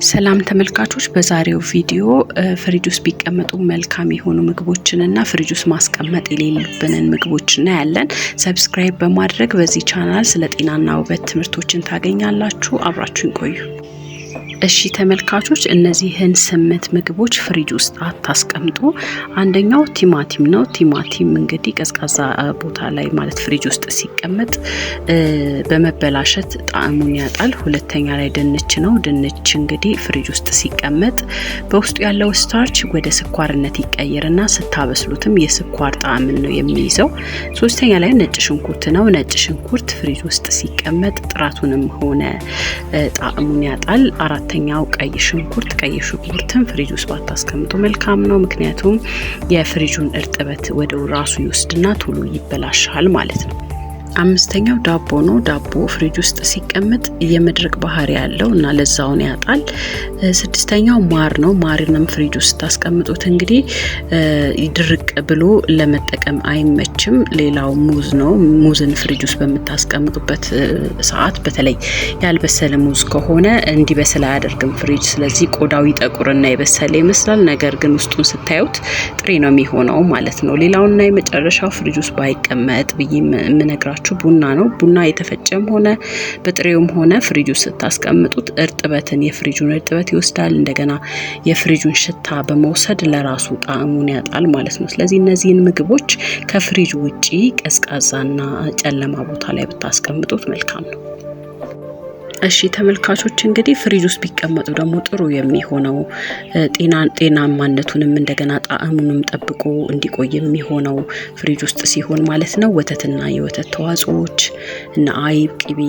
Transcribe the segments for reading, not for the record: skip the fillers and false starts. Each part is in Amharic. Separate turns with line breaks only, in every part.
ሰላም ተመልካቾች፣ በዛሬው ቪዲዮ ፍሪጅ ውስጥ ቢቀመጡ መልካም የሆኑ ምግቦችንና ፍሪጅ ውስጥ ማስቀመጥ የሌሉብንን ምግቦች እናያለን። Subscribe በማድረግ በዚህ ቻናል ስለ ጤናና ውበት ትምህርቶችን ታገኛላችሁ። አብራችሁን ቆዩ። እሺ ተመልካቾች፣ እነዚህን 8 ምግቦች ፍሪጅ ውስጥ አታስቀምጡ። አንደኛው ቲማቲም ነው። ቲማቲም እንግዲህ ቀዝቃዛ ቦታ ላይ ማለት ፍሪጅ ውስጥ ሲቀመጥ በመበላሸት ጣዕሙን ያጣል። ሁለተኛ ላይ ድንች ነው። ድንች እንግዲህ ፍሪጅ ውስጥ ሲቀመጥ በውስጡ ያለው starch ወደ ስኳርነት ይቀየርና ስታበስሉትም የስኳር ጣዕምን ነው የሚይዘው። ሶስተኛ ላይ ነጭ ሽንኩርት ነው። ነጭ ሽንኩርት ፍሪጅ ውስጥ ሲቀመጥ ጥራቱንም ሆነ ጣዕሙን ያጣል። አራተኛው ቀይ ሽንኩርት። ቀይ ሽንኩርትን ፍሪጅ ውስጥ ባታስቀምጡ መልካም ነው። ምክንያቱም የፍሪጁን እርጥበት ወደ ራሱ ይወስድና ቶሎ ይበላሻል ማለት ነው። አምስተኛው ዳቦ ነው። ዳቦ ፍሪጅ ውስጥ ሲቀመጥ የመድረቅ ባህሪ ያለው እና ለዛውን ያጣል። ስድስተኛው ማር ነው። ማርንም ፍሪጅ ውስጥ ታስቀምጡት እንግዲህ ድርቅ ብሎ ለመጠቀም አይመችም። ሌላው ሙዝ ነው። ሙዝን ፍሪጅ ውስጥ በምታስቀምጡበት ሰዓት በተለይ ያልበሰለ ሙዝ ከሆነ እንዲበስል አያደርግም ፍሪጅ። ስለዚህ ቆዳው ይጠቁርና የበሰለ ይመስላል። ነገር ግን ውስጡን ስታዩት ጥሬ ነው የሚሆነው ማለት ነው። ሌላውና የመጨረሻው ፍሪጅ ውስጥ ባይቀመጥ ብዬ የምነግራችሁ ቡና ነው። ቡና የተፈጨም ሆነ በጥሬውም ሆነ ፍሪጅ ውስጥ ስታስቀምጡት እርጥበትን የፍሪጁን እርጥበት ይወስዳል። እንደገና የፍሪጁን ሽታ በመውሰድ ለራሱ ጣዕሙን ያጣል ማለት ነው። ስለዚህ እነዚህን ምግቦች ከፍሪጅ ውጪ ቀዝቃዛና ጨለማ ቦታ ላይ ብታስቀምጡት መልካም ነው። እሺ ተመልካቾች፣ እንግዲህ ፍሪጅ ውስጥ ቢቀመጡ ደግሞ ጥሩ የሚሆነው ጤናማነቱንም እንደገና ጣዕሙንም ጠብቆ እንዲቆይ የሚሆነው ፍሪጅ ውስጥ ሲሆን ማለት ነው። ወተትና የወተት ተዋጽኦዎች እና አይብ፣ ቅቤ፣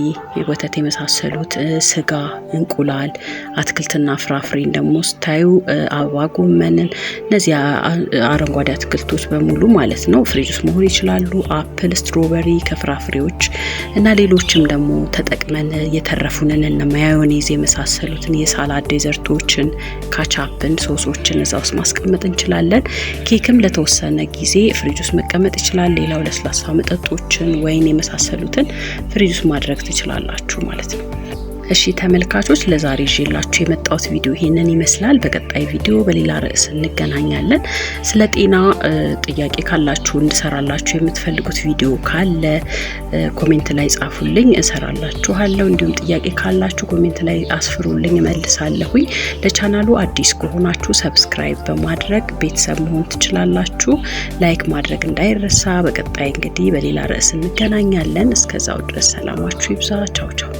ወተት የመሳሰሉት፣ ስጋ፣ እንቁላል፣ አትክልትና ፍራፍሬን ደግሞ ስታዩ አበባ ጎመንን፣ እነዚህ አረንጓዴ አትክልቶች በሙሉ ማለት ነው ፍሪጅ ውስጥ መሆን ይችላሉ። Apple፣ strawberry ከፍራፍሬዎች እና ሌሎችም ደግሞ ተጠቅመን የተረፉንን እና ማዮኔዝ የመሳሰሉትን የ salad dessert ኦችን፣ ketchup ን፣ ሶሶችን እዛ ውስጥ ማስቀመጥ እንችላለን። ኬክም ለተወሰነ ጊዜ ፍሪጅ ውስጥ መቀመጥ ይችላል። ሌላው ለስላሳ መጠጦችን፣ ወይን የመሳሰሉትን ፍሪጅ ውስጥ ማድረግ ትችላላችሁ ማለት ነው። እሺ ተመልካቾች፣ ለዛሬ ይዤላችሁ የመጣሁት ቪዲዮ ይሄንን ይመስላል። በቀጣይ ቪዲዮ በሌላ ርዕስ እንገናኛለን። ስለ ጤና ጥያቄ ካላችሁ፣ እንድሰራላችሁ የምትፈልጉት ቪዲዮ ካለ comment ላይ ጻፉልኝ፣ እሰራላችኋለሁ። እንዲሁም ጥያቄ ካላችሁ comment ላይ አስፍሩልኝ፣ እመልሳለሁኝ። ለቻናሉ አዲስ ከሆናችሁ subscribe በማድረግ ቤተሰብ መሆን ትችላላችሁ። Like ማድረግ እንዳይረሳ። በቀጣይ እንግዲህ በሌላ ርዕስ እንገናኛለን። እስከዛው ድረስ ሰላማችሁ ይብዛ። ቻው ቻው።